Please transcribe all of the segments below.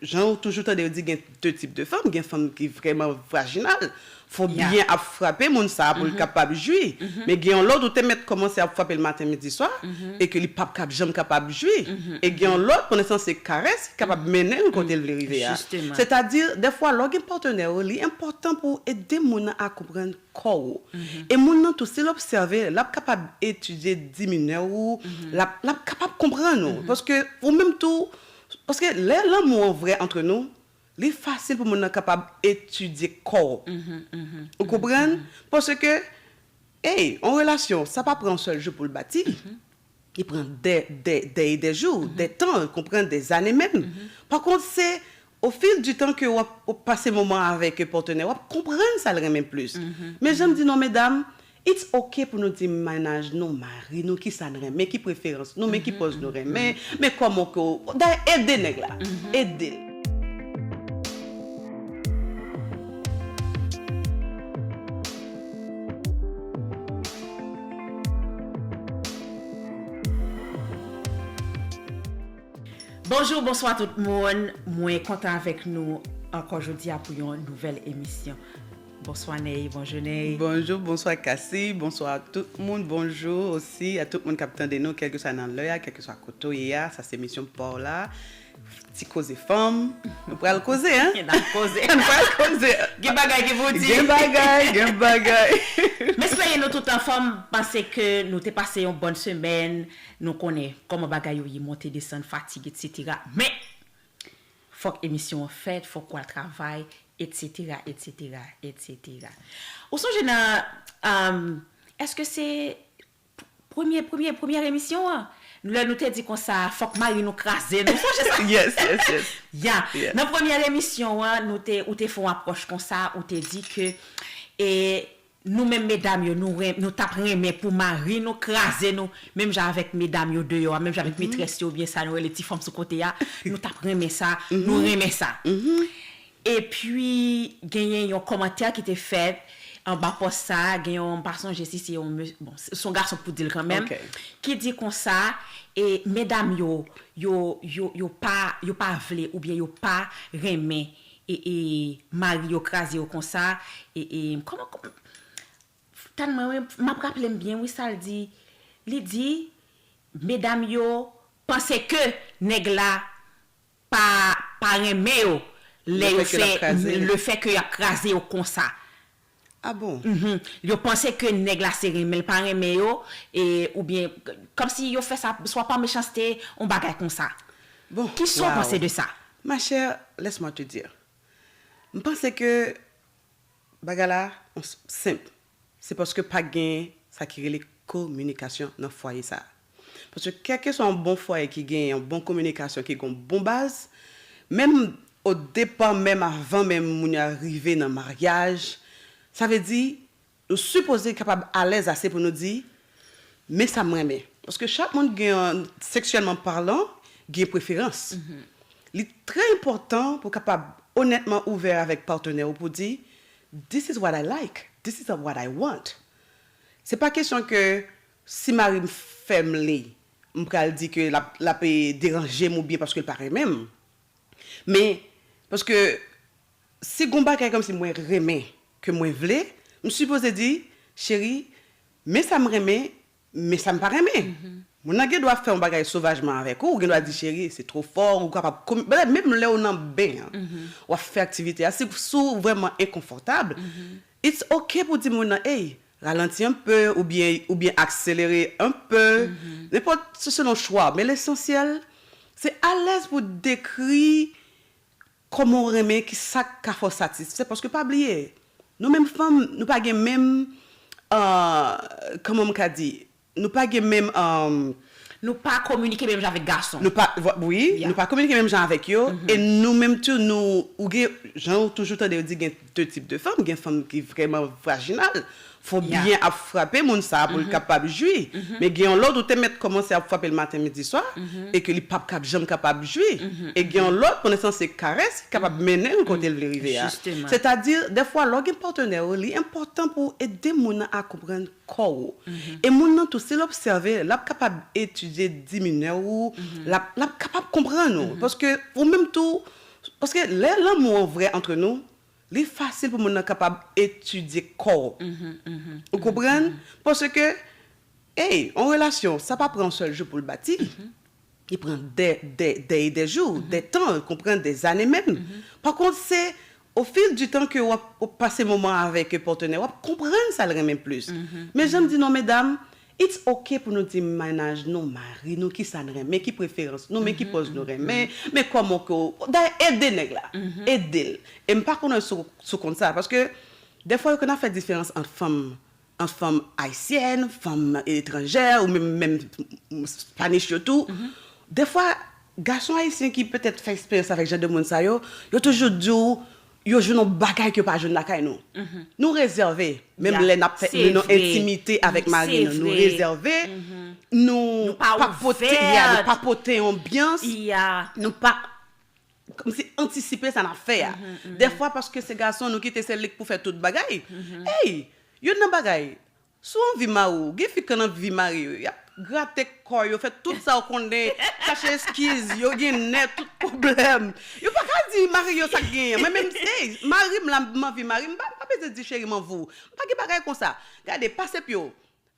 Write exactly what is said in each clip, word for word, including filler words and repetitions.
Jan ou toujou tande yo di gen de tip de fanm, gen fanm ki vrèman vajinal, fò byen ap frape moun sa pou l kapab jwi. Men gen yon lòt ou te mèt kòmanse ap frape l maten, midi, swa, e ke li p ap kab janm kapab jwi. E gen yon lòt, pandan se karès, ki kapab mennen l kote l vle rive a. Sètadi, dèfwa, lè w gen patnè ou, li enpòtan pou w ede moun nan a konprann kò w. E moun nan tou, si l obsève, l ap kapab etidye diminè ou, l ap, l ap kapab konprann ou. Paske ou menm tou, paske lè lanmou an vrè antre nou, li fasil pou moun nan kapab etidye kò w. Ou konprann? Paske, ey, yon relasyon, sa pa pran yon sèl jou pou l bati. Li pran dè, dè, dè e dè jou, dè tan, konprann, dè zane menm. Pa kont, se au fil du temps ke w ap, w ap pase moman avèk patnè, w ap konprann sa l renmen plis. Men jan m di nou, medam, it's ok pou nou di mennaj nou, mari nou, ki sa n renmen, ki preferans nou, men ki pòz nou renmen, men kòman ke w, dayè, ede nèg la. Ede l. Bonjou, bonswa tout moun. Mwen kontan avèk nou ankò jodi a pou yon nouvèl emisyon. Bonswa Ney, bonjou Ney. Bonjou, bonswa Cassie, bonswa tout moun, bonjou osi a tout moun k ap tande nou, kèlkeswa nan lè a, kèlkeswa kote w ye a. Sa se emisyon pa w la, Ti Koze Fanm. Nou pral koze, hein? N ap koze. Nou pral koze. Gen bagay ki pou di. Gen bagay, gen bagay. M espere nou tout anfòm, panse ke nou te pase yon bòn semèn, nou konnen kòman bagay yo ye, monte desann, fatig, etsetera. Men, fòk emisyon an fèt, fòk w al travay, etsetera, etsetera, etsetera. Ou sonje nan, um, èske se premye, premye, premyè emisyon an? Lè nou te di konsa, fòk mari nou kraze nou. Ou sonje sa? Yes, yes, yes. Ya. Yeah. Nan premyè emisyon an, nou te, ou te fè yon apwòch konsa, ou te di ke, e, nou menm medam yo, nou ren-, nou t ap renmen pou mari nou kraze nou, menm jan avèk medam yo deyò a, menm jan avèk metrès yo, oubyen sa nou rele ti fanm sou kote a, nou t ap renmen sa, nou renmen sa. Epi, genyen yon kòmantè ki te fèt anba pòs sa a, gen yon, m pa sonje si se yon mes-, bon, se, se yon gason pou di l kanmenm, ki di konsa, e, medam yo, yo, yo, yo pa, yo pa vle oubyen yo pa renmen e, e mari yo kraze yo konsa, e, e, kòman, kòman, tann mwen, wi, m ap raple m byen, wi, sa l di. Li di, medam yo panse ke nèg la pa, pa renmen yo lè yo fè, lefètke y ap kraze yo konsa. Ah bon? Mhm. Yo panse ke nèg la se renmen l pa renmen yo, e, oubyen, kòmsi yo fè sa, swa pa mechanste, yon bagay konsa. Bon, kisa w panse de sa? Ma chère, laisse-moi te dire. M panse ke bagay la, on s-, senp. Se paske pa gen sa ki rele kominikasyon nan fwaye sa. Paske kèlkeswa yon bon fwaye ki gen yon bon kominikasyon, ki gen yon bon baz, menm o depa, menm avan menm moun yo rive nan maryaj, sa vle di, nou sipoze kapab alèz ase pou nou di, men sa m renmen. Paske chak moun gen, seksyèlman palan, gen preferans. Li trè enpòtan pou kapab onètman ouvè avèk patnè w pou di, this is what I like, this is what I want. Se pa kesyon ke si mari m fè m li, m pral di ke l ap, l ap, e, deranje m oubyen paske l pa renmen m. Men, paske si gon bagay kòmsi mwen renmen, ke mwen vle, m sipoze di, cheri, men sa m renmen, men sa m pa renmen. Moun nan gen dwa fè yon bagay sovajman avèk ou, ou gen dwa di, cheri, se twò fò, ou kapab komi-, menm lè w nan ben an, w ap fè aktivite a, si, si w vrèman enkonfòtab, it's ok pou di moun nan, ey, ralanti un peu, oubyen, oubyen akselere un peu, nenpòt, se selon chwa, men lesansyèl, se alèz pou dekri kòman w renmen, ki sa k ka fè w satisfè, paske pa bliye, nou menm fanm, nou pa gen menm, ah, kòman m ka di, nou pa gen menm, ah, nou pa kominike menm jan avèk gason. Nou pa, wi, nou pa kominike menm jan avèk yo, e nou menm tou, nou, ou gen, jan ou toujou tande yo di gen de tip de fanm, gen fanm ki vrèman vajinal, fò byen ap frape moun sa a pou l kapab jwi. Men gen yon lòt ou te mèt kòmanse ap frape l maten, midi, swa, e ke li p ap kab janm kapab jwi. E gen yon lòt, pandan se karès, ki kapab mennen l kote l vle rive a. Sètadi, dèfwa, lè w gen patnè ou, li enpòtan pou w ede moun nan a konprann kò w. E moun nan tou, si l obsève, l ap kapab etidye diminè ou, l ap, l ap kapab konprann ou. Paske ou menm tou, Paske lè lanmou an vrè antre nou, li fasil pou moun nan kapab etidye kò w. Ou konprann? Paske, ey, yon relasyon, sa pa pran yon sèl jou pou l bati. Li pran dè, dè, dè e dè jou, dè tan, konprann, dè zane menm. Pa kont, se o fil di tan ke w ap, w ap pase moman avèk patnè, w ap konprann sa l renmen plis. Men jan m di non, medam, it's ok pou nou di mennaj nou, mari nou, ki sa n renmen, ki preferans nou, men ki pòz nou renmen, men kòman ke w, dayè, ede nèg la, ede l. E m pa konnen sou, sou konn sa, paske dèfwa yo konn ap fè diferans ant fanm, ant fanm ayisyèn, fanm etranjè, ou menm, menm Spanish yo tou. Dèfwa, gason ayisyen ki petèt fè eksperyans avèk jan de moun sa yo, yo toujou di w, yo jwenn yon bagay ke yo pa jwenn lakay nou. Nou rezève, menm lè n ap fè, nou nan entimite avèk mari nou, nou rezève, nou pa pote, yeah, nou pa pote anbyans, nou pa kòmsi antisipe sa n ap fè a. Dèfwa, paske se gason, nou kite se li k pou fè tout bagay. Ey, youn nan bagay, si w anvi mari w, gen fi k anvi mari yo, y ap grate kò yo, fè tout sa w konnen, chache eskiz, yo gen nè, tout pwoblèm. Yo pa ka di mari yo sa k genyen. Mwen menm, ey, mari m la, m anvi mari m, m pa, m pa bezwen di cheri m anvi w. M pa gen bagay konsa. Gade, pase pye w.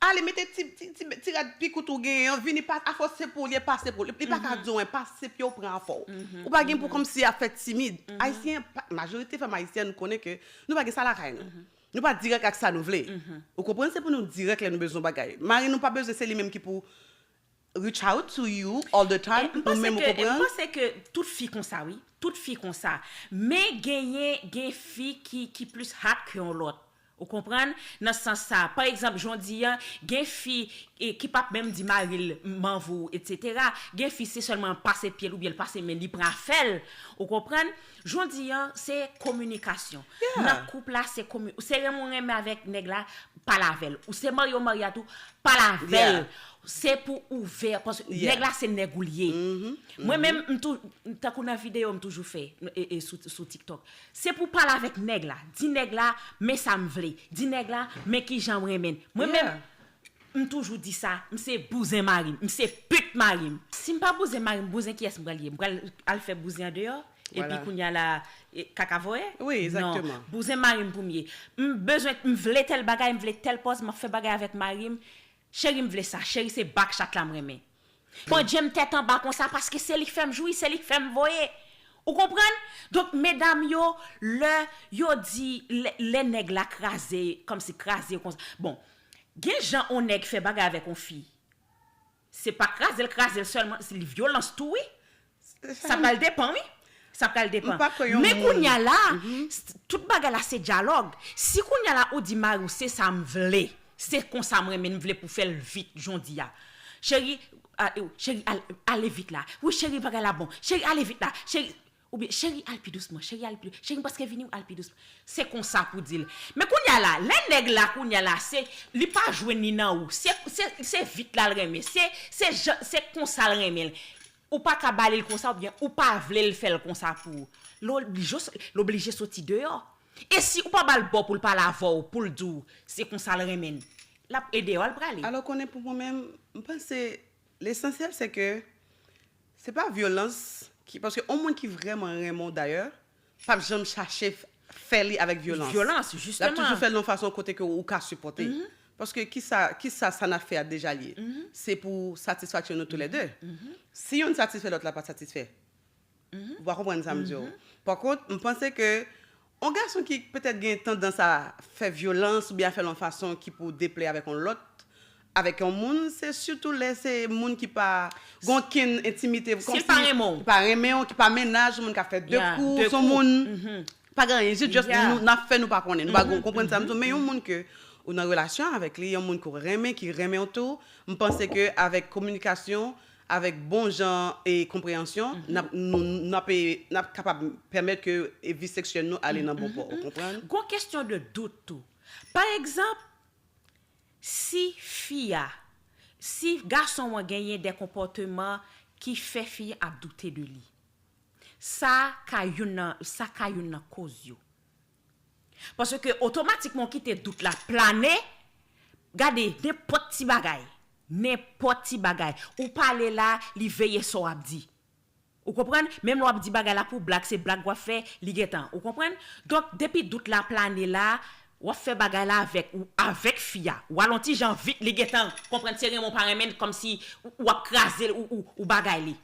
Ale, mete ti, ti, ti, ti rad pi kout ou genyen an, vini, pa, afòs se pou li, pase pou li. Li pa ka di w anyen, pase pye w, pran afè w. Ou pa gen pou kòmsi ap fè timid. Ayisyen, pa, majorite fanm ayisyèn konnen ke nou pa gen sa lakay nou. Nou pa dirèk ak sa nou vle. Ou konprann? Se pou nou dirèk lè nou bezwen bagay. Mari nou pa bezwen se li menm ki pou reach out to you all the time, ou menm ou konprann? M panse ke tout fi konsa, wi. Tout fi konsa. Men genyen, gen fi ki, ki plis hot ke yon lòt. Ou konprann? Nan sans sa, pa egzanp, jodi a, gen fi e, ki p ap menm di mari l, "M anvi w," etsetera. Gen fi, se sèlman pase pye l oubyen l pase men li pran afè l. Ou konprann? Jodi a, se kominikasyon. Nan koup la, se komi-, se renmen w renmen avèk nèg la, pale avè l. Ou se marye w marye a tou, pale avè l. Se pou ouvè, paske nèg la se nèg ou l ye. Mwen menm, m tou, tankou nan videyo m toujou fè e, e, sou, sou TikTok. Se pou pale avèk nèg la. Di nèg la, men sa m vle. Di nèg la, men kijan m renmen l. Mwen menm, m toujou di sa, m se bouzen mari m, m se pit mari m. Si m pa bouzen mari m, bouzen kiyès m pral ye? M pral al fè bouzen andeyò? Epi kounye a la, e, kaka voye? Non, bouzen mari m pou m ye. M bezwen, m vle tèl bagay, m vle tèl pòz, m ap fè bagay avèk mari m. Cheri, m vle sa. Cheri, se back chat la m renmen. Pandye m tèt anba konsa, paske se li k fè m jwi, se li k fè m voye. Ou konprann? Donk, medam yo, lè yo di, lè, lè nèg la kraze, kòmsi kraze yo konsa. Bon, gen jan on nèg fè bagay avèk on fi. Se pa kraze l, kraze l sèlman, se li vyolans tou, wi. Sa pral depann, wi. Sa pral depann. Men kounye a la, s-, tout bagay la se dyalòg. Si kounye a la ou di mari w, "Se sa m vle. Se konsa m renmen, m vle pou fè l vit jodi a. Cheri, a, e, cheri, al, ale vit la. Wi, cheri, bagay la bon. Cheri, ale vit la. Cheri," oubyen, "Cheri, al pi dousman. Cheri, al pi, cheri, m prèske vini, al pi dousman." Se konsa pou di l. Men kounye a la, lè nèg la, kounye a la, se, li pa jwenn li nan ou. Se, se, se vit la l renmen. Se, se jan, se konsa l renmen l. Ou pa ka ba li l konsa, oubyen ou pa vle l fè l konsa pou ou. L oblije, l oblije soti deyò. E si ou pa ba l bò pou l pale avè w, pou l di w se konsa l renmen l, l ap ede w al prale. Alò, konnen pou mwen menm, m panse lesansyèl se ke se pa vyolans ki, paske yon moun ki vrèman renmen w dayè, p ap janm chache f-, fè li avèk vyolans. Vyolans, jisteman. L ap toujou fè l nan yon fason kote ke ou ka sipòte. Paske kisa, kisa sa n ap fè a deja l ye? Se pou satisfaksyon nou toulède. Si youn satisfè, lòt la pa satisfè. Ou pa konprann sa m di w. Pa kont, m panse ke yon gason ki petèt gen tandans a fè vyolans oubyen a fè l yon fason ki pou deplè avèk yon lòt, avèk yon moun, se sitou lè se moun ki pa gen okenn entimite, kòmsi pa renmen w, ki pa renmen w, ki pa mennaj, yon moun k ap fè de kou, se yon moun pa gen anyen, se just nou, n ap fè nou pa konnen, nou pa konprann sa m di w, men yon moun ke ou nan relasyon avèk li, yon moun ke w renmen, ki renmen w tou, m panse ke avèk kominikasyon, avèk bon jan e konpreyansyon, n ap, nou, n ap, e, n ap kapab pèmèt ke, e, vi seksyèl nou ale nan bon pò, ou konprann? Gon kesyon de dout tou. Pa egzanp, si fi a, si gason an genyen de konpòteman ki fè fi an ap doute de li, sa ka youn nan, sa ka youn nan koz yo. Paske otomatikman w kite dout la plane, gade, nenpòt ti bagay, nenpòt ti bagay, ou pale la, li veye sa w ap di. Ou konprann? Menm lè w ap di bagay la pou blag, se blag w ap fè, li gentan. Ou konprann? Donk, depi dout la plane la, w ap fè bagay la avèk, ou avèk fi a. W al on ti jan vit, li gentan konprann se renmen w pa renmen l, kòmsi ou, ou ap kraze l, ou, ou, ou bagay li.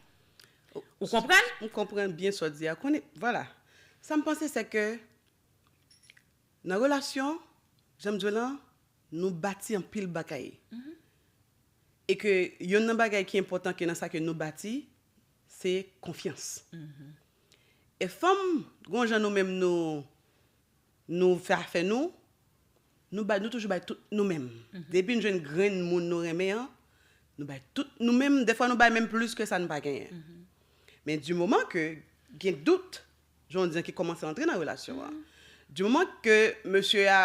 Ou konprann? M konprann byen sa w di a. Konnen, vwala. Sa m panse, se ke nan relasyon, jan m di w lan, nou bati anpil bagay. E ke yonn nan bagay ki enpòtan ke nan sa ke nou bati, se konfyans. E fanm, gon jan nou menm nou, nou fè afè nou, nou bay, nou toujou bay tout nou menm. Depi n jwenn grenn moun nou renmen an, nou bay tout nou menm, defwa nou bay menm plis ke sa n pa genyen. Men di moman ke gen dout, jan w di an, ki kòmanse antre nan relasyon an, di moman ke mesye a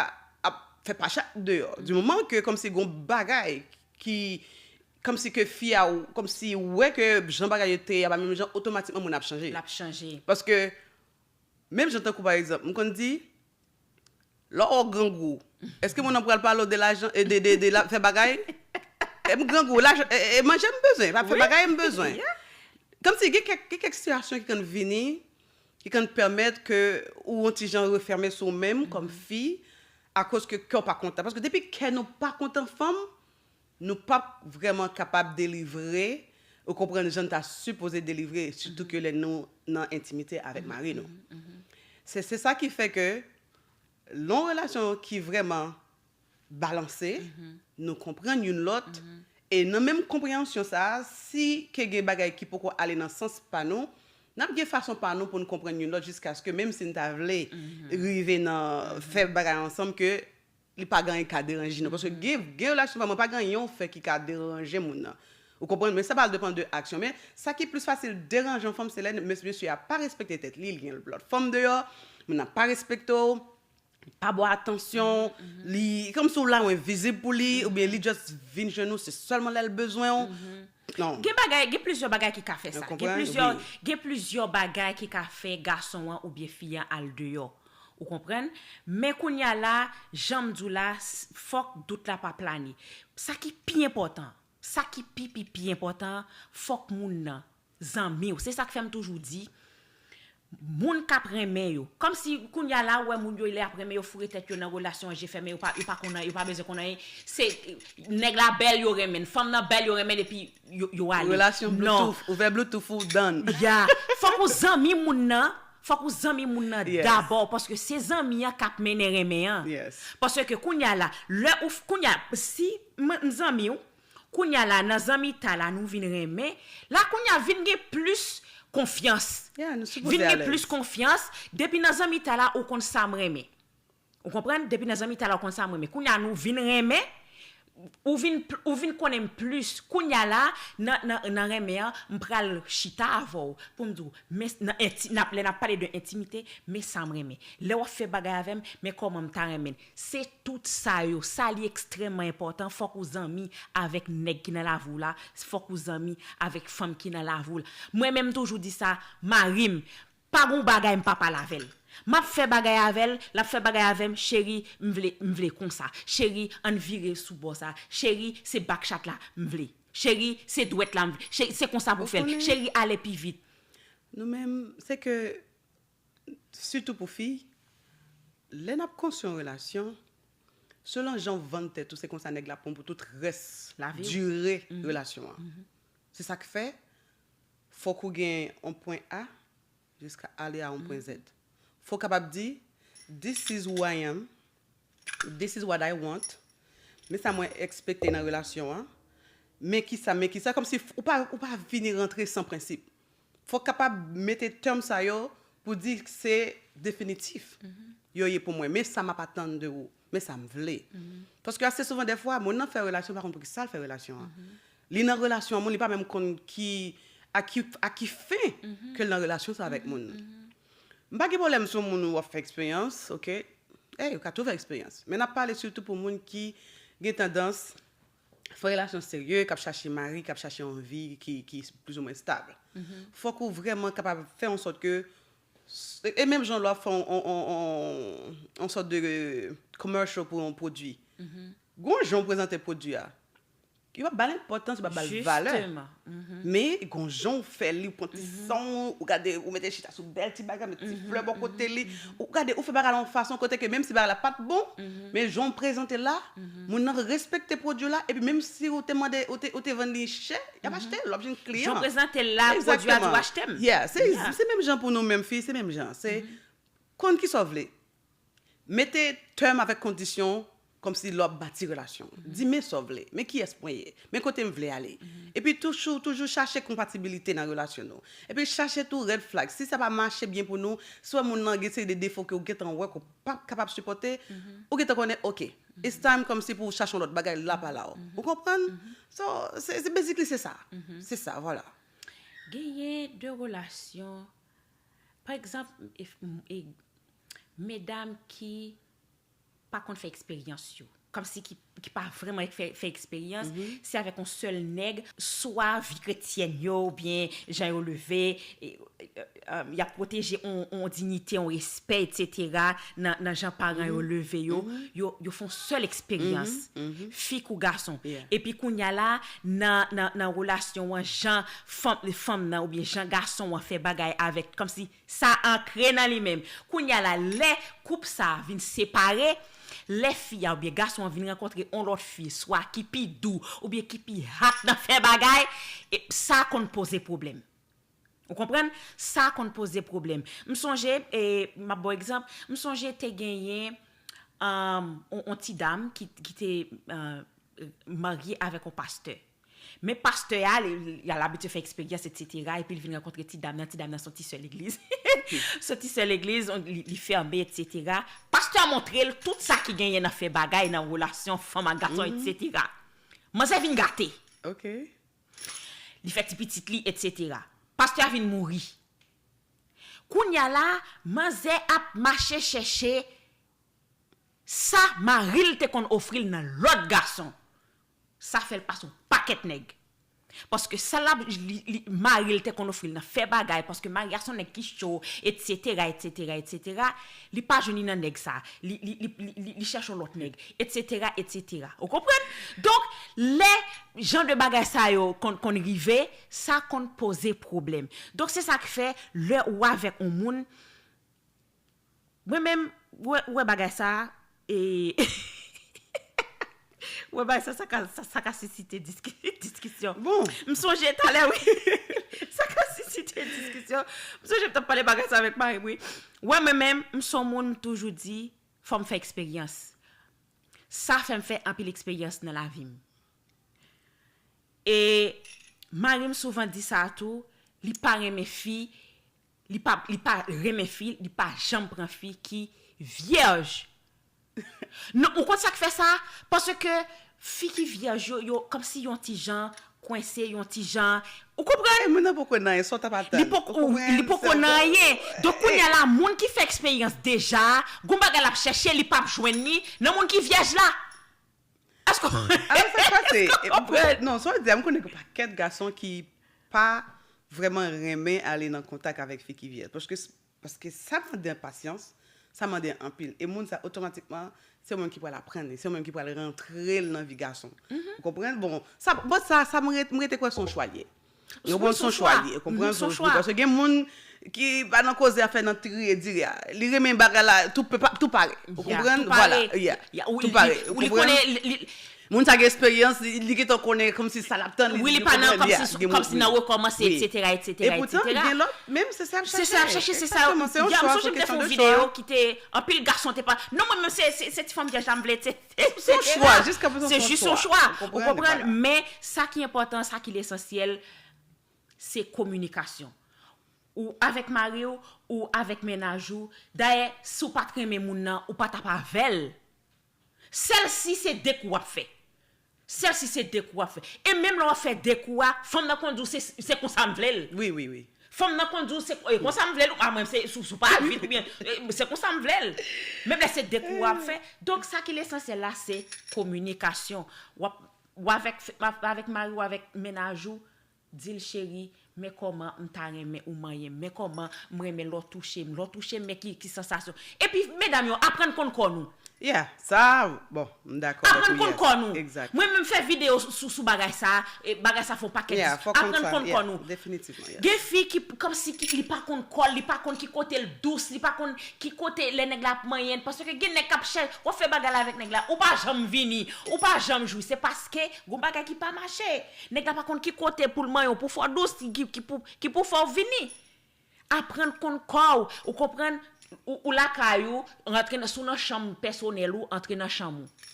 ap fè pachat deyò, di moman ke kòmsi gon bagay ki, kòmsi ke fi a, kòmsi wè ke jan bagay yo te ye a pa menm jan, otomatikman moun ap chanje. L ap chanje. Paske, menm jan tankou pa egzanp, m konn di, lè w grangou, èske moun nan pral pale w de lajan, e de, de, de la, fè bagay? E m grangou, lajan, e, e manje m bezwen, pa fè bagay m bezwen. Kòmsi gen kèk, gen kèk sitiyasyon ki konn vini, ki konn pèmèt ke ou yon ti jan refèmen sou ou menm kòm fi, akoz ke kè w pa kontan. Paske depi kè nou pa kontan fanm, nou p ap vrèman kapab delivre, ou konprann, jan n ta sipoze delivre, sitou ke lè nou nan entimite avèk mari nou. Se, se sa ki fè ke lè yon relasyon ki vrèman balanse, nou konprann youn lòt, e nan menm konpreyansyon sa a, si ke gen bagay ki poko ale nan sans pa nou, n ap gen fason pa nou pou n konprann youn lòt jiskaske menm si n ta vle rive nan fè bagay ansanm ke li pa gen anyen ki ka deranje nou. Paske gen, gen relasyon pa mwen pa gen anyen w fè ki ka deranje moun nan. Ou konprann? Men sa pral depann de aksyon. Men sa ki plis fasil deranje yon fanm, se lè mes- mesye a pa respekte tèt li, li gen lòt fanm deyò, moun nan pa respekte w, pa ba w atansyon, li kòmsi w la ou envizib pou li, oubyen li just vin jwenn ou, se sèlman lè l bezwen w. Non. Gen bagay, gen plizyè bagay ki ka fè sa. Gen plizyè, gen plizyè bagay ki ka fè gason an oubyen fi an al deyò. Ou konprann? Men kounye a la, jan m di w la, s- fòk dout la pa plane. Sa ki pi enpòtan, sa ki pi, pi, pi enpòtan, fòk moun nan, zanmi w. Se sa k fè m toujou di, moun k ap renmen yo. Kòmsi kounye a la, ou wè moun yo, lè y ap renmen, yo foure tèt yo nan relasyon an je fèmen, yo pa, yo pa konn, yo pa bezwen konn anyen. Se nèg la bèl yo renmen, fanm nan bèl yo renmen, epi yo, yo ale. Relasyon Bluetooth, ouvè Bluetooth ou, done. Ya, fòk ou zanmi moun nan, fòk ou zanmi moun nan dabò, paske se zanmi an k ap mennen renmen an. Paske kounye a la, lè ou, kounye a, si m zanmi w, kounye a la, nan zanmitay la, nou vin renmen, la kounye a vin gen plis konfyans. Vin gen plis konfyans, depi nan zanmitay la, ou konn sa m renmen. Ou konprann? Depi nan zanmitay la, ou konn sa m renmen. Kounye a nou vin renmen, ou vin, ou vin konnen m plis. Kounye a la, nan, nan, nan renmen an, m pral chita avè w pou m di w, men, nan enti, n ap, lè n ap pale de entimite, men sa m renmen. Lè w ap fè bagay avè m, men kòman m ta renmen l. Se tout sa yo, sa li ekstrèmman enpòtan, fòk ou zanmi avèk nèg ki nan lavi w la, fòk ou zanmi avèk fanm ki nan lavi w la. Mwen menm m toujou di sa, mari m, pa gon bagay m pa pale avè l. M ap fè bagay avè l, l ap fè bagay avè m, cheri, m vle, m vle konsa. Cheri, ann vire sou bò sa. Cheri, se bakchat la m vle. Cheri, se dwèt la m vle. Cheri, se konsa pou fè l. Cheri, ale pi vit. Nou menm, se ke, sitou pou fi, lè n ap konstwi yon relasyon, selon jan w vann tèt ou, se konsa nèg la pran pou tout rès, dire relasyon an. Se sa k fè, fòk ou gen yon pwen A, jiska ale a yon pwen Z. Fò w kapab di, this is who I am, this is what I want, men sa mwen ekspekte nan relasyon an, men kisa, men kisa, kòmsi ou pa, ou pa vini rantre san prensip. Fò w kapab mete tèm sa yo pou di se definitif. Yo ye pou mwen, men sa m ap atann de ou, men sa m vle. Paske ase souvan dèfwa, moun nan fè relasyon, pa konn poukisa l fè relasyon an. Li nan relasyon an, moun li pa menm konn ki, a ki, a ki fen ke l nan relasyon sa avèk moun. M pa gen pwoblèm si yon moun ou ap fè eksperyans, oke. Ey, ou ka tou fè eksperyans. Men n ap pale sitou pou moun ki gen tandans fè relasyon serye, k ap chache mari, k ap chache yon vi ki, ki plizoumwen estab. Fòk ou vrèman kapab fè an sòt ke, e menm jan lè w ap fè yon, yon, yon, yon, yon sòt de commercial pou yon pwodui. Gon jan w prezante pwodui a. Yo pa ba l enpòtans, yo pa ba l valè. Men gon jan ou fè li, ou pran ti san w, ou gade, ou mete chita sou bèl ti bagay, met ti flè bò kote li. Ou gade, ou fè bagay la yon fason kote ke menm si bagay la pa t bon, men jan w prezante l la, moun nan respekte pwodui w la, epi menm si ou te mande, ou te, ou te vann li chè, y ap achte l, w ap jwenn kliyan. Jan w prezante l la, pwodui a tou achte m. Yeah, se, se menm jan pou nou menm fi, se menm jan. Se konn kisa w vle. Mete tèm avèk kondisyon kòmsi lè w ap bati relasyon. Di men sa w vle, men kiyès mwen ye, men kote m vle ale. Epi toujou, toujou chache konpatibilite nan relasyon nou. Epi chache tou red flag. Si sa pa mache byen pou nou, si w wè moun nan gen seri de defo ke w gentan wè ke w p ap kapab sipòte, ou gentan konnen, ok, it's time kòmsi pou w chache yon lòt bagay la pa la w. Ou konprann? So, se, se basically se sa. Se sa, vwala. Genyen de relasyon, pa egzanp, e, e, medam ki pa konn fè eksperyans yo. Kòmsi ki, ki pa vrèman fè, fè eksperyans, se avèk yon sèl nèg, swa vi kretyèn yo, oubyen jan yo leve, e, e, e, y ap pwoteje yon, yon diyite, yon respè, etsetera, nan, nan jan paran yo leve yo, yo, yo fè yon sèl eksperyans, fi kou gason. Epi kounye a la, nan, nan, nan relasyon an, jan fanm, fanm nan, oubyen jan gason an fè bagay avèk, kòmsi sa ankre nan li menm. Kounye a la, lè koup sa a vin separe, lè fi a oubyen gason an vin rankontre yon lòt fi, swa ki pi dou, oubyen ki pi hot nan fè bagay, e, sa konn poze pwoblèm. Ou konprann? Sa konn poze pwoblèm. M sonje, e, m ap ba w egzanp, m sonje te genyen, um, on, on ti dam ki, ki te, uh, marye avèk on pastè. Men pastè a, li, li, li abitye fè eksperyans, etsetera, epi l vin rankontre ti dam nan, ti dam nan se yon ti sè legliz. Se yon ti sè legliz, li, li fèmen, etsetera. Pastè a montre l tout sa ki genyen nan fè bagay, nan relasyon fanm ak gason, etsetera. Manzè vin gate. Ok. Li fè ti pitit li, etsetera. Pastè a vin mouri. Kounye a la, manzè ap mache chèche sa mari l te konn ofri l nan lòt gason. Sa fè l pase yon pakèt nèg. Paske sa l ap, li, li, mari l te konn ofri l nan fè bagay, paske mari a se yon nèg ki cho, etsetera, etsetera, etsetera, li pa jwenn li nan nèg sa. Li, li, li, li, li, li chèche yon lòt nèg, etsetera, etsetera. Ou konprann? Donk, lè jan de bagay sa yo konn, konn rive, sa konn poze pwoblèm. Donk, se sa k fè, lè ou avèk yon moun, mwen menm, ou wè, ou wè bagay sa, e, ou wè bagay sa, sa ka, sa, sa ka sisite diski-, diskisyon. Bon. M sonje talè, wi. Sa ka sisite diskisyon. M sonje m t ap pale bagay sa avèk mari m, wi. Ou wè mwen menm, m se yon moun, m toujou di, fò m fè eksperyans. Sa fè m fè anpil eksperyans nan lavi m. E mari m souvan di sa tou, li pa renmen fi, li pa, li pa renmen fi, li pa janm pran fi ki vyèj. Non, ou konn sa k fè sa? Paske fi ki vyèj yo, yo kòmsi yon ti jan kwense, yon ti jan, ou konprann? E moun nan poko nan anyen, sa w t ap atann? Li poko, li poko nan anyen. Donk, kounye a la, moun ki fè eksperyans deja, gon bagay l ap chèche, li p ap jwenn li nan moun ki vyèj la. Èske, èske w konprann? Alò, sa k pase? E, bon, non, sa w di a, m konnen gen pakèt gason ki pa vrèman renmen ale nan kontak avèk fi ki vyèj. Paske, paske sa mande pasyans, sa mande anpil. E moun sa, otomatikman, se yon moun ki pral aprann li, se yon moun ki pral rantre l nan vi gason. Ou konprann? Bon, sa, bon, sa, sa, m ret-, m rete kwè se yon chwa l ye. Yo konn se yon chwa li, yo konprann se yon chwa. Paske gen moun ki pa nan koze afè nan triye dire a. Li renmen bagay la, tou pe-, pa-, tou pare. Ou konprann? Vwala, yeah. Tou pare. Ou konprann? Moun sa gen eksperyans, li, li gentan konnen kòmsi sa l ap tann li. Wi, li pa nan kòmsi, kòmsi nan rekòmanse, etsetera, etsetera, etsetera. Epoutan, gen lòt, menm se sa l ap chache. Se sa l ap chache, se sa. Egzakteman, se yon chwa, se yon kesyon de vi. Gen yon sou jim te fè yon videyo ki te, anpil gason te pa, non, mwen menm, se, se, se ti fanm vyèj la m vle, etsetera. Se yon chwa, jiska prezan se yon chwa. Se jis yon chwa. Ou konprann? Men sa ki enpòtan, sa ki lesansyèl, se kominikasyon. Ou avèk mari w, ou avèk mennaj ou. Dayè, si w pa t renmen moun nan, ou pa t ap avè l. Sèl si se de kou w ap fè. Sèl si se de kou w ap fè. E menm lè w ap fè de kou a, fanm nan konn di w se, se konsa m vle l. Wi, wi, wi. Fanm nan konn di w se, e, konsa m vle l, a mwen se sou, sou pa vit oubyen, e, se konsa m vle l. Menm lè se de kou w ap fè. Donk, sa ki lesansyèl la, se kominikasyon. W ap, w avèk, avèk mari w, avèk mennaj ou, di l, cheri, men kòman m ta renmen ou manyen m, men kòman m renmen lè w touche m, lè w touche m, men ki, ki sansasyon. Epi, medam yo, aprann konn kò nou. Yeah, sa, bon, m dakò avèk ou, yes. Aprann konn kò nou. Exact. Mwen menm fè videyo sou, sou bagay sa, e bagay sa fè yon pakèt. Yeah, fò konn sa, yeah, definitivman, yeah. Gen fi ki, kòmsi ki, li pa konn kò l, li pa konn ki kote l dous, li pa konn ki kote lè nèg la ap manyen l, paske gen nèg k ap chèche, w ap fè bagay la avèk nèg la, ou pa janm vini, ou pa janm jwi, se paske gon bagay ki pa mache. Nèg la pa konn ki kote pou l manyen w, pou fè w dous, ki, ki pou, ki pou fè w vini. Aprann konn kò w, ou konprann, ou, ou lakay ou, rantre nan, si w nan chanm pèsonèl ou, antre nan chanm ou.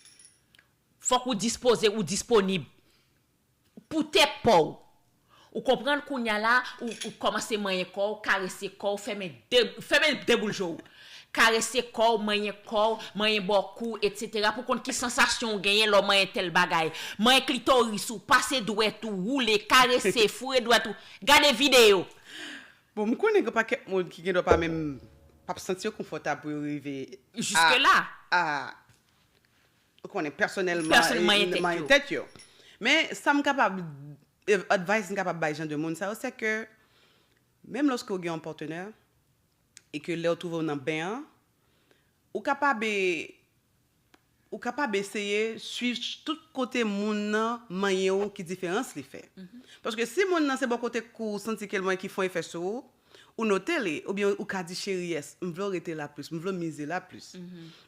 Fòk ou dispoze, ou disponib. Pou tèt pa w. Ou konprann, kounya la, ou, ou kòmanse manyen kò w, karese kò w, fèmen de, fèmen de boul je w. Karese kò w, manyen kò w, manyen bò kou, etsetera. Pou konn ki sansasyon w genyen lè w manyen tèl bagay. Manyen klitoris ou, pase dwèt ou, woule, karese, foure dwèt ou. Gade videyo. Bon, m konnen gen pakèt moun ki gendwa pa menm, p ap santi yo konfòtab pou yo rive Jiske la. A, ou konnen, pèsonèlman, manyen tèt yo. Men sa m kapab, advice m kapab bay jan de moun sa yo, se ke menm lòske w gen yon patnè e ke lè w twouve w nan ben an, ou kapab, ou kapab eseye swiv tout kote moun nan manyen w, ki diferans li fè. Paske si moun nan se bò kote kou w santi ke l manyen ki fè yon efè sou ou, ou note li, oubyen ou ka di, cheri, yes, m vle w rete la plis, m vle w mize la plis.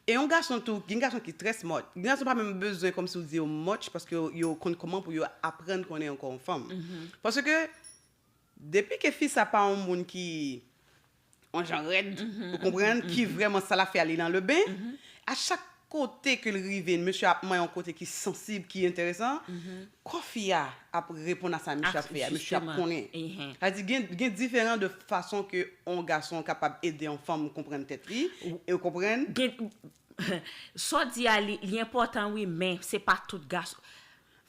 E yon gason tou, gen gason ki trè smart. Gen gason pa menm bezwen kòmsi w di yo much, paske yo, yo konn kòman pou yo aprann konnen ankò yon fanm. Paske depi ke fi sa pa yon moun ki yon jan rèd, ou konprann, ki vrèman sa l ap fè a li nan le ben, a chak kote ke l rive, mesye ap manyen yon kote ki sansib, ki enteresan, kò fi a ap reponn a sa misye ap fè a, misye ap konnen. Sa di gen, gen diferan de fason ke yon gason kapab ede yon fanm konprann tèt li, e w konprann? Sa w di a, li, li enpòtan wi, men se pa tout gason.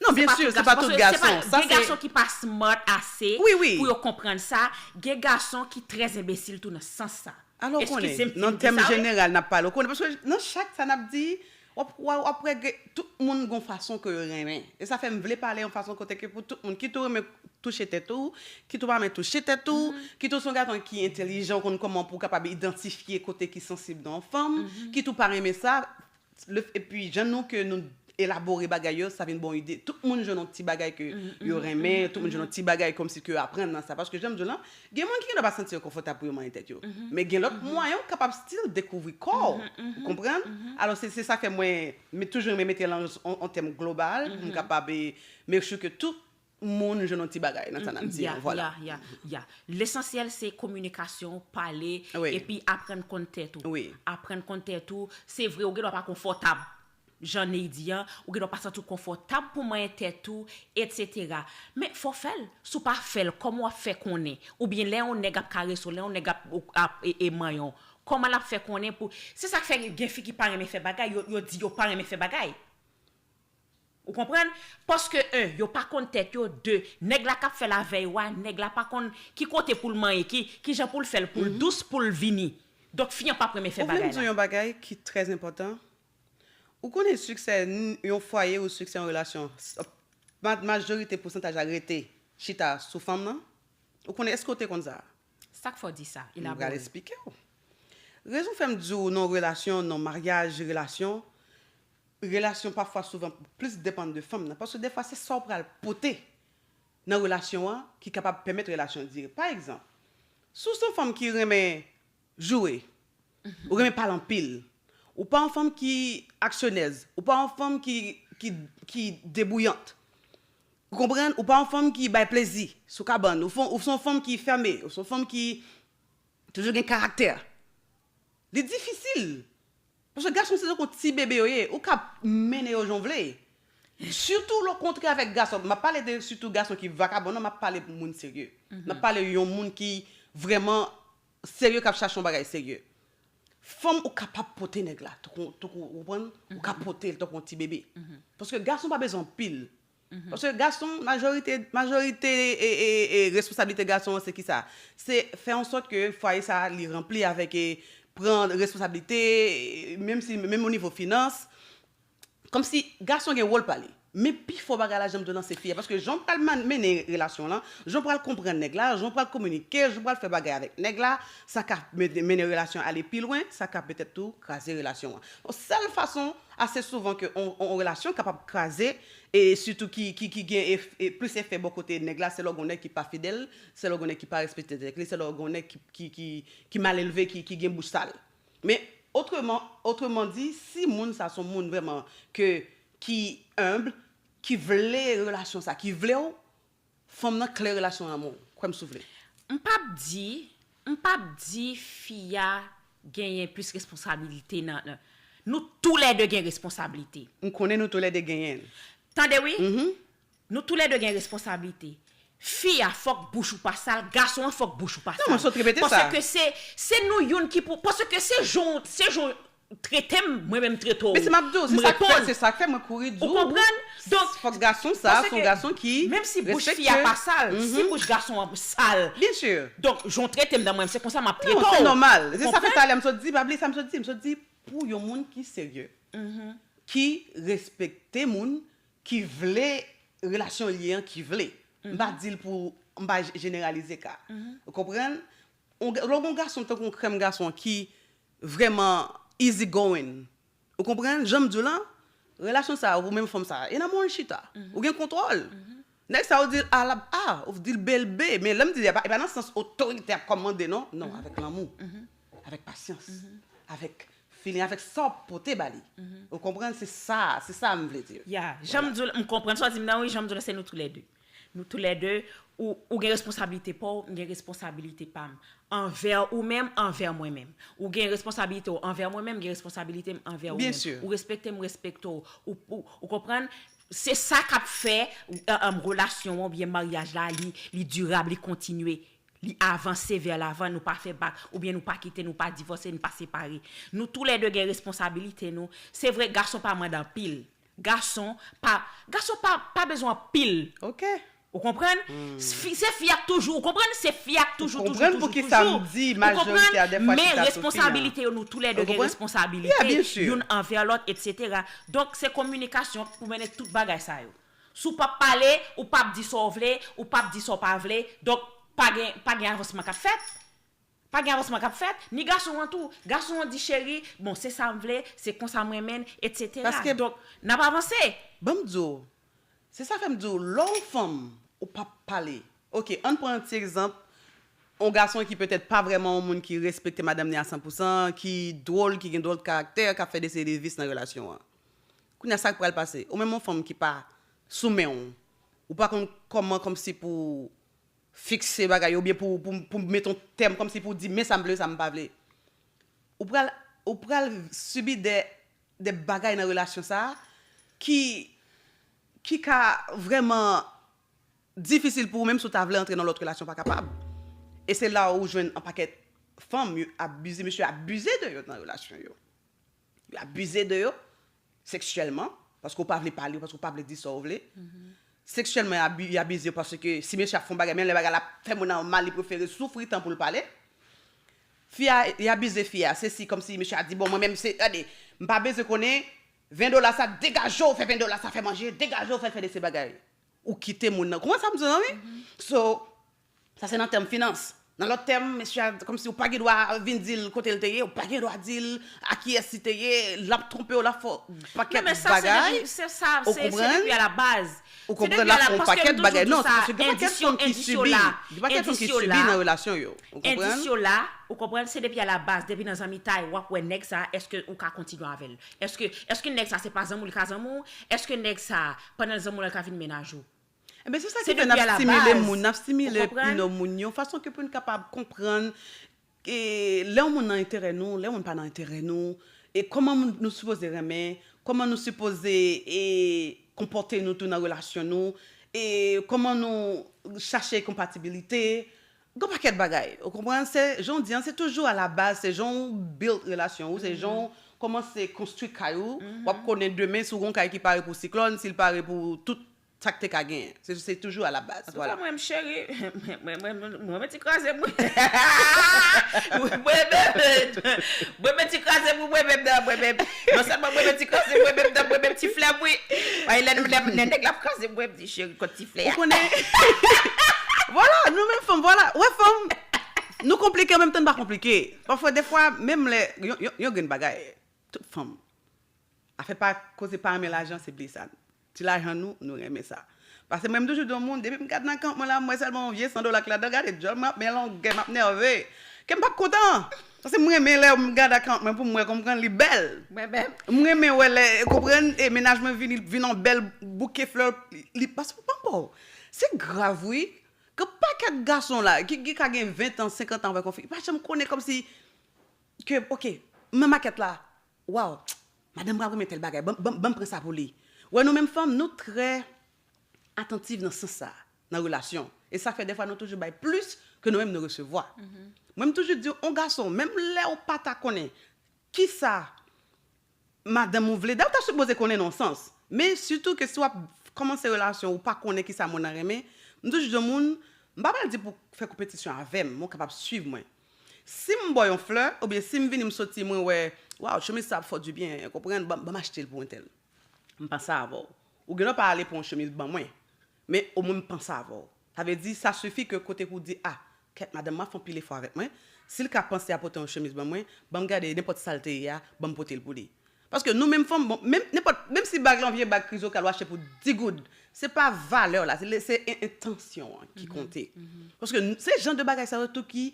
Non, byen si, se pa tout gason. Sa gen gason ki pa smart ase pou yo konprann sa. Gen gason ki trè enbesil tou nan sans sa. Alò, ou konnen, nan tèm jeneral n ap pale, ou konnen, paske nan chak sa n ap di, w ap, w ap wè tout moun gon fason ke yo renmen. E sa fè m vle pale yon fason kote ke pou tout moun, kit ou renmen touche tèt ou, kit ou pa renmen touche tèt ou, kit ou se yon gason ki entèlijan, ou konn kòman pou w kapab idantifye kote ki sansib nan yon fanm, kit ou pa renmen sa, epi jan nou ke nou elabore bagay yo, sa vin ba w ide. Tout moun jwenn yon ti bagay ke yo renmen, tout moun jwenn yon ti bagay kòmsi ke yo aprann nan sa. Paske jan m di w lan, gen moun ki gendwa pa santi yo konfòtab pou yo manyen tèt yo. Men gen lòt mwayen ou kapab still dekouvri kò w. Ou konprann? Alò, se, se sa fè mwen, mwen toujou renmen mete l an, an, an tèm global, pou m kapab, e, make sure ke tout moun jwenn yon ti bagay nan sa n ap di an, vwala. Ya, ya, ya. Lesansyèl se kominikasyon, pale, epi aprann konn tèt ou. Aprann konn tèt ou, se vre, ou gendwa pa konfòtab. Jan Ney di an, ou gendwa pa santi w konfòtab pou manyen tèt ou, etsetera. Men fò w fè l. Si w pa fè l, kòman w ap fè konnen? Oubyen lè yon nèg ap karese w, lè yon nèg ap, ap e, e manyen w, kòman l ap fè konnen pou, se sa k fè gen fi ki pa renmen fè bagay, yo, yo di yo pa renmen fè bagay. Ou konprann? Paske, en, yo pa konn tèt yo, de, nèg la k ap fè l avè yo a, nèg la pa konn ki kote pou l manyen, ki, ki jan pou l fè l, pou l dous, pou l vini. Donk, fi an p ap renmen fè bagay la. Ou vle m di w yon bagay ki trè enpòtan? Ou konnen siksè yon fwaye ou siksè yon relasyon, majorite pousantaj la rete chita sou fanm nan? Ou konnen, èske w te konn sa? Sa k fè w di sa? Elabore. M pral eksplike w. Rezon fè m di w nan relasyon, nan maryaj, relasyon, relasyon pafwa souvan plis depann de fanm nan. Paske defwa se sa w pral pote nan relasyon an ki kapab pèmèt relasyon an dire. Pa egzanp, si w se yon fanm ki renmen joure, ou renmen pale anpil, ou pa yon fanm ki aksyonèz, ou pa yon fanm ki, ki, ki debouyant, ou konprann, ou pa yon fanm ki bay plezi sou kabann, ou, ou se yon fanm ki fèmen, ou se yon fanm ki toujou gen karaktè. Li difisil. Paske gason se tankou ti bebe yo ye, ou ka mennen yo jan w vle. Sitou lè w kontre avèk gason, m ap pale de sitou gason ki vakabon, non, m ap pale moun serye. M ap pale yon moun ki vrèman serye, k ap chache yon bagay serye. Fanm ou kapab pote nèg la, tankou, tankou, ou konprann? Ou ka pote l tankou yon ti bebe. Paske gason pa bezwen anpil. Paske gason, majorite, majorite e, e, e responsablite gason an se kisa? Se fè an sòt ke fwaye sa a li ranpli avèk, e, pran responsablite, e, menm si, menm o nivo finans, kòmsi gason gen wòl pa li. Men pifò bagay la, jan m di w lan, se fi a. Paske jan w pral man- mennen relasyon lan, jan w pral konprann nèg la, jan w pral kominike, jan w pral fè bagay avèk nèg la, sa ka men- mennen relasyon ale pi lwen, sa ka petèt tou kraze relasyon an. Yon sèl fason, ase souvan ke yon, yon relasyon kapab kraze, e sitou ki, ki, ki gen ef- e plis efè bò kote nèg la, se lè w gen yon nèg ki pa fidèl, se lè w gen yon nèg ki pa respekte tèt li, se lè w gen yon nèg ki, ki, ki, ki mal elve, ki, ki gen bouch sal. Men, otreman, otreman di, si moun sa se yon moun vrèman ke, ki enb, ki vle relasyon sa, ki vle w, fanm nan klè relasyon an, kwè m si w vle. M p ap di, m p ap di fi a genyen plis responsabilite nan, nan. Nou toulède gen responsabilite. M konnen nou toulède genyen l. Tande wi? Mhm. Nou toulède gen responsabilite. Fi a, fòk bouch ou pa sal, gason an, fòk bouch ou pa sal. Non, mwen sot repete sa. Paske se, se nou youn ki pou, paske se jan, se jan w trete m, mwen menm trete w. Men se m ap di w, se sa k fè, se sa k fè mwen kouri di w. Ou konprann? Donk, fòk gason sa, se yon gason ki respekte. Menm si bouch fi a pa sal, si bouch gason an sal. Byen si. Donk, jan w trete m nan mwen, se konsa m ap trete w. Non, se nòmal. Se sa fè talè m sot di, pa bliye sa m sot di, m sot di pou yon moun ki serye, ki respekte moun, ki vle relasyon li an, ki vle. M pa di l pou, m pa jeneralize ka. Ou konprann? Yon ga- Lè w gen yon gason tankou yon krèm gason ki vrèman easy going. Ou konprann? Jan m di w lan, relasyon sa a, ou menm fanm sa a, e nan men w l chita. Ou gen kontwòl. Nèg sa a, ou di l A, l ap A, ou di l B, l B. Men lè m di l, e pa, e pa nan sans otoritè ap kòmande, non. Non, avèk lanmou, avèk pasyans, avèk feeling, avèk sa w ap pote ba li. Ou konprann? Se sa, se sa m vle di. Ya, jan m di w, m konprann sa w di m nan, wi, jan m di w la, se nou toulède. Nou toulède, ou, ou gen responsabilite pa w, m gen responsabilite pa m. Anvè ou menm, anvè mwen menm. Ou gen responsabilite w anvè mwen menm, m gen responsabilite m anvè ou menm. Byen si. Ou respekte m, m respekte w. Ou, ou, ou konprann? Se sa k ap fè, um, relasyon an oubyen maryaj la, li, li dirab, li kontinye. Li avanse vè lavan, nou pa fè bak, oubyen nou pa kite, nou pa divòse, nou pa separe. Nou toulède gen responsabilite nou. Se vre, gason pa mande anpil. Gason pa, gason pa, pa bezwen anpil. Ok. Ou konprann? Fi- Se fi a k toujou, ou konprann? Se fi a k toujou, toujou, toujou, toujou. Ou konprann poukisa m di majorite a dèfwa chita sou fi an? Men responsabilite yo, nou toulède gen responsabilite, youn anvè lòt, etsetera. Donk, se kominikasyon pou mennen tout bagay sa yo. Si w p ap pale, ou p ap di sa w vle, ou p ap di sa w pa vle. Donk, pa gen, pa gen avansman k ap fèt. Pa gen avansman k ap fèt, ni gason an tou. Gason an di, cheri, bon, se sa m vle, se konsa m renmen n, etsetera. Paske donk, n ap avanse. Ban m di w, se sa fè m di w, lè w fanm, ou p ap pale. Ok, ann pran yon ti egzanp, yon gason ki petèt pa vrèman yon moun ki respekte madanm li a san pou san, ki dwòl, ki gen dwòl karaktè, k ap fè de seri de vis nan relasyon an. Kounye a, sa k pral pase? Ou menm yon fanm ki pa sou men w, ou pa konn kòman kòmsi pou fikse bagay yo, oubyen pou, pou, pou met yon tèm kòmsi pou di, men sa m vle, sa m pa vle. Ou pral, ou pral sibi de, de bagay nan relasyon sa a ki, ki ka vrèman difisil pou ou menm si w ta vle antre nan lòt relasyon, pa kapab. E se la ou jwenn yon pakèt fanm, yo abize, mesye abize de yo nan relasyon yo. Yo abize de yo seksyèlman, paske w pa vle pale yo, paske w pa vle di sa w vle. Seksyèlman, y abi- y abize yo paske si mesye ap fè yon bagay, menm lè bagay la ap fè moun nan mal, li prefere soufri tan pou l pale. Fi a, y abize fi a, se si kòmsi mesye a di, bon, mwen menm se, gade, m pa bezwen konnen, ven dola sa, degaje w, fè ven dola sa, fè manje, degaje w, fè, fè de se bagay. Ou kite moun nan. Konprann sa m di w lan, wi? So, sa se nan tèm finans. Nan lòt tèm, mesye a, kòmsi ou pa gen dwa vin di l kote l te ye, ou pa gen dwa di l a kiyès li te ye, l ap twonpe w, l ap fè w pakèt bagay. Non, men sa, se depi, se sa, se, se depi a la baz. Ou konprann? Se depi a la, paske m toujou di sa, endis yo, endis yo la, endis yo la, endis yo la, ou konprann? Endis yo la, ou konprann, se depi a la baz, depi nan zanmitay, w ap wè nèg sa, èske ou ka kontinye avè l? Èske, èske nèg sa se pa zanmi w li ka zanmi w? Èske nèg sa, pandan l zanmi w la, l ka vin mennaj ou? Enben, se sa ki fè n ap stimile moun, n ap stimile ino moun yon fason ke pou n kapab konprann, e, lè yon moun nan enterè nou, lè yon moun pa nan enterè nou, e kòman moun- nou sipoze renmen, kòman nou sipoze, e, konpòte nou tou nan relasyon nou, e kòman nou chache konpatibilite, gon pakèt bagay. Ou konprann? Se, jan w di an, se toujou a la baz, se jan w build relasyon ou, se jan w kòmanse konstwi kay ou, w ap konnen demen si w gon kay ki pare pou siklòn, si l pare pou tout sa k te ka genyen. Se, se toujou a la baz. Antouka, vwala. Mwen menm, cheri, mwen, mwen, mwen, mwen, mwen ti kraze m, wi. Mwen menm, mwen menm ti kraze m, wi, mwen menm nan, mwen menm. Non sèlman mwen menm ti kraze m, mwen menm nan, mwen menm ti flè m, wi. Ay, lè, lè, lè nèg la ap kraze m, mwen di, cheri, kot ti flè a? Ou konnen, vwala, nou menm fanm, vwala. Wè fanm, nou konplike an menm tan n pa konplike. Pafwa, defwa, menm lè, yon, yon, yon grenn bagay, tout fanm. Afè pa koze pa renmen lajan, se bliye sa. Ti lajan nou, nou renmen sa. Paske mwen, m toujou di yon moun, depi m gad nan kont mwen la, m wè sèlman yon vye san dola k ladan, gade djòl mwen ap men longè, m ap nève. Ke m p ap kontan. Paske m renmen lè m gad akant mwen pou m wè, konprann, li bèl. Mwen menm. M renmen wè lè, konprann, e mennaj mwen vini, vin yon bèl bouke flè, li, li, paske, papa, se grav, wi. Gen pakèt gason la, ki, ki ka gen ven tan, senkant an avèk yon fi, pa janm konnen kòmsi, ke, oke, nan makèt la, waw, madanm pral renmen tèl bagay, ban, ban, ban m pran sa pou li. Wè, nou menm fanm, nou trè atantiv nan sans sa, nan relasyon. E sa fè, defwa, nou toujou bay plis ke nou menm nou resevwa. Mwen, m toujou di, yon gason, menm lè ou pa ta konnen kisa madanm ou vle, dayè, ou ta sipoze konnen nan yon sans. Men sitou ke si w ap kòmanse relasyon, ou pa konnen kisa moun nan renmen, m toujou di yon moun, m pa pral di pou fè konpetisyon avè m, men w kapab swiv mwen. Si m ba w yon flè, oubyen si m vini, m soti, mwen wè, waw, chemiz sa ap fè w dibyen, ou konprann, ban, ban m achte l pou entèl. M panse avè w. Ou gendwa pa ale pran yon chemiz ban mwen. Men omwen m panse avè w. Sa vle di, sa sifi ke kote pou w di, a, kèt, madanm mwen ap fè anpil efò avèk mwen. Si l ka panse a pote yon chemiz ban mwen, ban m gade nenpòt sa l te ye a, ban m pote l pou li. Paske nou menm fanm, bon, menm, nenpòt, menm si bag lan vye bag krizokal ou achte pou dis goud, se pa valè la, se, se en-, entansyon an ki konte. Paske n-, se jan de bagay sa yo tou ki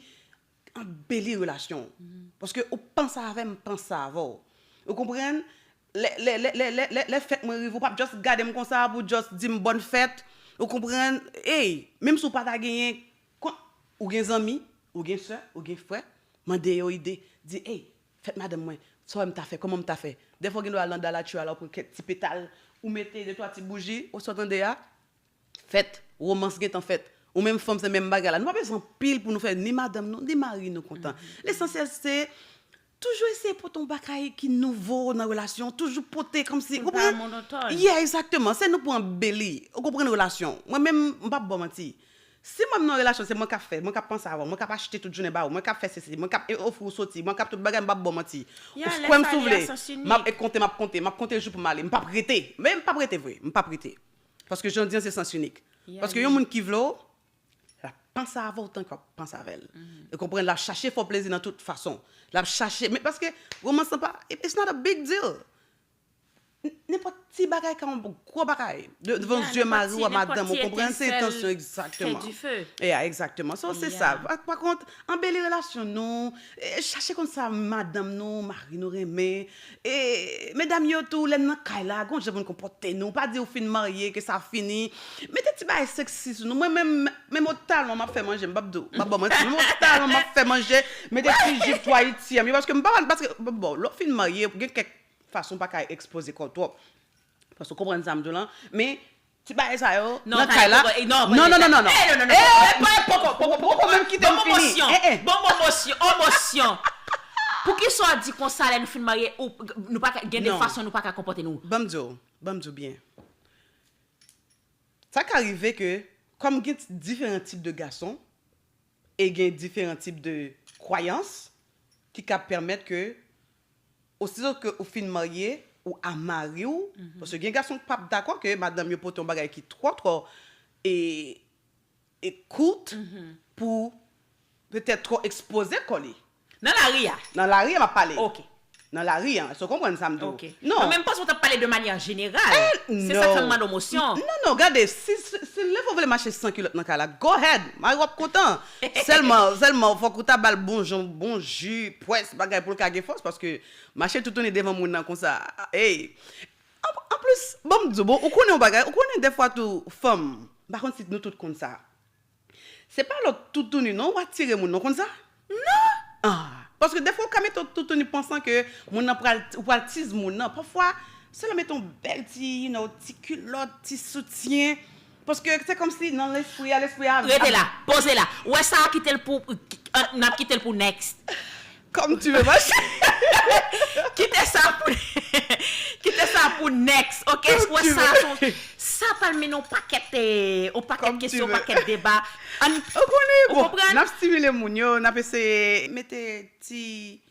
anbeli relasyon w. Paske ou panse avè m, m panse avè w. Ou konprann? Lè, lè, lè, lè, lè, lè, lè fèt mwen rive, ou p ap just gade m konsa pou just di m bòn fèt. Ou konprann? Ey, menm si w pa ta genyen, kon, ou gen zanmi, ou gen sè, ou gen frè, mande yo ide. Di, ey, fèt madanm mwen, sa w wè m ta fè, kòman m ta fè? Dèfwa w gen dwa al nan Dollar Tree a la, ou pran kèk ti petal, ou mete de twa ti bouji, ou sa w tande a, fèt, womans gentan fèt. Ou menm fanm, se menm bagay la. Nou pa bezwen anpil pou nou fè ni madanm nou, ni mari nou kontan. Lesansyèl, se toujou eseye pote yon bagay ki nouvo nan relasyon, toujou pote kòmsi, ou konprann? Pou l pa monotòn. Yeah, egzakteman. Se nou pou anbeli, ou konprann, relasyon. Mwen menm, m p ap ba w manti. Si mwen m nan yon relasyon, se mwen k ap fè, mwen k ap panse avè w, mwen k ap achte tout jounen ba ou, mwen k ap fè sesi, mwen k ap ofri w soti, mwen k ap tout bagay, m p ap ba w manti. Ou kwè m si w vle, m ap konte, m ap konte, m ap konte jou pou m ale, m p ap rete. Men m p ap rete vre, m p ap rete. Paske jan w di an se sans inik. Paske yon moun ki vle w, l ap panse avè w tank w ap panse avè l. Ou konprann, l ap chache fè w plezi nan tout fason. L ap chache, men paske womans lan pa, it's not a big deal. N-, nenpòt ti bagay ka yon gwo bagay. De-, devan zye mari w a madanm, ou konprann, se entansyon, egzakteman. Yeah, egzakteman. So, se sa. Pa, pa kont, anbeli relasyon nou, e, chache konn sa madanm nou, mari nou renmen. E, medam yo tou, lè n nan kay la, gon jan pou n konpòte nou. Pa di ou fin marye, ke sa fini. Mete ti bagay seksi sou nou. Mwen menm, menm o talon m ap fè manje, m p ap di w, m p ap ba w manti. Menm o talon m ap fè manje, mete ti jip twa iti a, paske m pa, paske, bon, lè w fin marye, gen kèk fason w pa ka ekspoze kò w twòp. Paske w konprann sa m di w lan, men ti bagay sa yo, nan kay la. Non, non, non, non, non. Poko, poko, poko, poko menm kite m fini. Bon, bon, mosyon, bon, mosyon, mosyon. Poukisa w di konsa lè nou fin marye, ou, nou pa ka, gen de fason nou pa ka konpòte nou? Ban m di w, ban m di w byen. Sa ka rive ke, kòm gen diferan tip de gason, e gen diferan tip de kwayans ki ka pèmèt ke, osito ke ou fin marye, ou a mari w, paske gen gason k p ap dakò ke madanm yo pote yon bagay ki twò, twò, e, e kout pou petèt twò ekspoze kò li. Nan lari a? Nan lari a m ap pale. Ok. Nan lari a, èske w konprann sa m di w? Ok. Non. Non, men m panse w t ap pale de manyè jeneral. Se sa k fè m mande w mosyon. Non, non, gade, si, si, si lè w vle mache san kilòt nan kay la, go ahead, mari w ap kontan. Sèlman, sèlman, fòk ou ta ba l bon jan, bon ji, pwès, bagay pou l ka gen fòs, paske mache toutouni devan moun nan konsa, ey. An, anplis, ban m di w, bon, ou konnen yon bagay, ou konnen dèfwa tou, fanm, m pa konn si nou tout konn sa. Se pa lòt toutouni non, w atire moun, non, konn sa? Non! Ah, paske dèfwa ou ka mete yon toutouni pansan ke moun nan pral, ou pral tiz moun nan. Pafwa, se lè w mete yon bèl ti, you know, ti kilòt, ti soutyen. Paske se kòmsi nan lespri a, lespri a. Rete la, poze la. Ou wè sa a kite l pou, n ap kite l pou next. Comme tu veux, ma chérie. Kite sa pou, kite sa pou next, ok? Ou wè sa, se yon, Sa pral mennen yon pakèt, eh, yon pakèt kesyon, yon pakèt deba. Ou konnen, bon, n ap stimile moun yo, n ap eseye mete ti,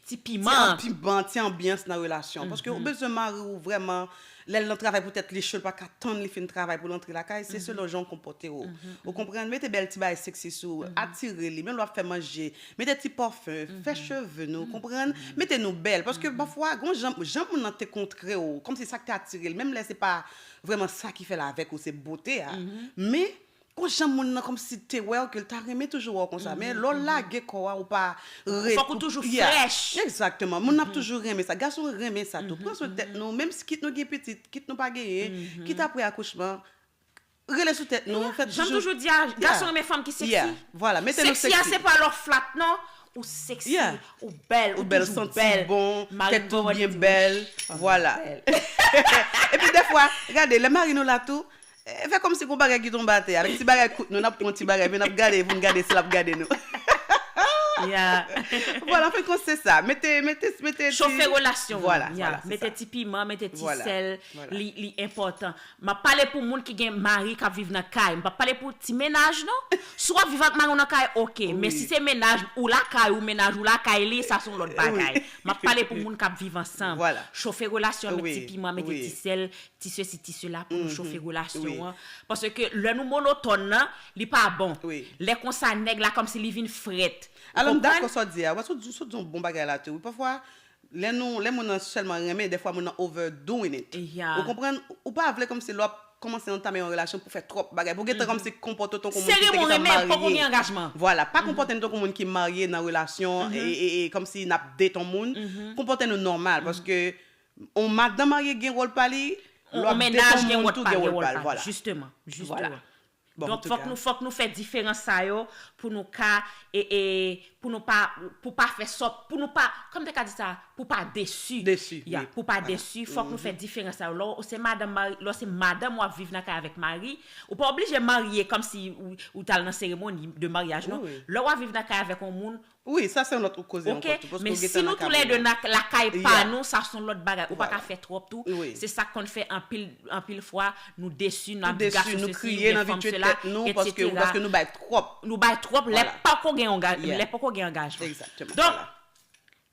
ti piman, ti anbyans nan relasyon. Paske ou bezwen mari w vrèman, lè l nan travay poutèt li cho, l pa ka tann li fin travay pou l antre lakay, se selon jan w konpòte w. Ou konprann? Mete bèl ti bagay seksi sou ou, atire li, menm lè w ap fè manje, mete ti pòfen, fè cheve nou, konprann? Mete nou bèl. Paske pafwa, gon jan, jan moun nan te kontre w, kòmsi sa k te atire l, menm lè se pa vrèman sa ki fè l avèk ou, se bote a. Men, gon jan moun nan kòmsi te wè w ke l ta renmen toujou wè w konsa. Men lè w lage kò a, ou pa ret. Fòk ou toujou frèch. Egzakteman. Moun nan ap toujou renmen sa. Gason renmen sa tou. Pran swen tèt nou, menm si kit nou gen pitit, kit nou pa genyen, kit apre akouchman. Rele sou tèt nou, fè toujou. Jan m toujou di a, gason renmen fanm ki seksi. Vwala, mete nou seksi. Seksi a se pa lè w flat non, ou seksi, ou bèl, ou toujou bèl. Ou bèl, santi bon, tèt ou byen bèl. Vwala. Epi dèfwa, gade, lè mari nou la tou, eh, fè kòmsi gon bagay ki tonbe atè. Avèk ti bagay kout nou, n ap pran ti bagay, epi n ap gade pou n gade si l ap gade nou. Vwala, fè kòmsi se sa. Mete, mete, mete ti. Chofe relasyon an. Vwala, vwala, se sa. Mete ti piman, mete ti sèl, li, li enpòtan. M ap pale pou moun ki gen mari k ap viv nan kay. M p ap pale pou ti mennaj non. Si w ap viv ak mari w nan kay, oke. Men si se mennaj ou lakay ou, mennaj ou lakay li, sa se yon lòt bagay. M ap pale pou moun k ap viv ansanm. Chofe relasyon, met ti piman, mete ti sèl, ti sesi, ti sela pou nou chofe relasyon an. Paske lè nou monotòn nan, li pa bon. Lè konsa, nèg la kòmsi li vin frèt. Alò, m dakò sa w di a. Ou wè, sa w di, sa w di yon bon bagay la tou. Wi, pafwa, Lè nou, lè moun nan sèlman renmen, dèfwa moun nan overdoing it. Ou konprann? Ou pa vle kòmsi lè w ap kòmanse antame yon relasyon pou fè twòp bagay. Pou gentan kòmsi konpòte w tankou moun ki te gentan marye. Seremoni, men poko gen angajman. Vwala, pa konpòte nou tankou moun ki marye nan relasyon e, e, e kòmsi n ap date yon moun. Konpòte nou nòmal, paske yon madanm marye gen wòl pa li, lè w ap date yon moun tou gen wòl pa l. Vwala. Jisteman, jisteman. Donk, fòk nou, fòk nou fè diferans sa yo pou nou ka, e, e, pou nou pa, pou pa fè sòp, pou nou pa, kòman m te ka di sa, pou pa desi. Desi, wi. Pou pa desi, fòk nou fè diferans sa yo. Lè w se madanm mari, lè w se madanm w ap viv nan kay avèk mari, ou pa oblije marye kòmsi ou, ou t al nan seremoni de maryaj, non. Lè w ap viv nan kay avèk yon moun, Wi, sa se yon lòt koze ankò tou, paske ou gentan nan kay moun nan. Men si nou toulède nan lakay pa nou, sa se yon lòt bagay. Ou pa ka fè twòp tou. Se sa k konn fè anpil, anpil fwa, nou desi, n ap di gason sesi, oubyen fanm sela, etsetera. Nou desi, nou kriye nan vye tèt nou, paske, paske nou bay twòp. Nou bay twòp, lè poko gen yon ga-, lè poko gen angajman. Egzakteman. Donk,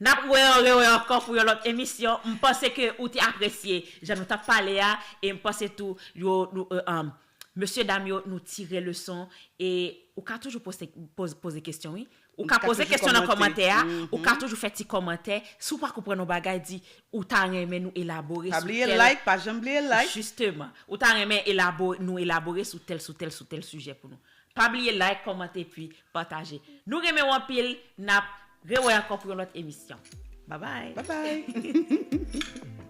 n ap rewè, rewè ankò pou yon lòt emisyon. M panse ke ou te apresye jan nou t ap pale a, e m panse tou, yo, nou, e, um, mesye dam yo, nou tire leson, e ou ka toujou poze, poze, poze kesyon, wi. Ou ka poze kesyon nan kòmantè a, ou ka toujou fè ti kòmantè. Si w pa konprann yon bagay, di ou ta renmen nou elabore sou tèl. Pa bliye like, pa janm bliye like. Jisteman. Ou ta renmen elabo-, nou elabore sou tèl, sou tèl, sou tèl sijè pou nou. Pa bliye like, kòmante, epi pataje. Nou renmen w anpil, n ap rewè ankò pou yon lòt emisyon. Babay. Babay.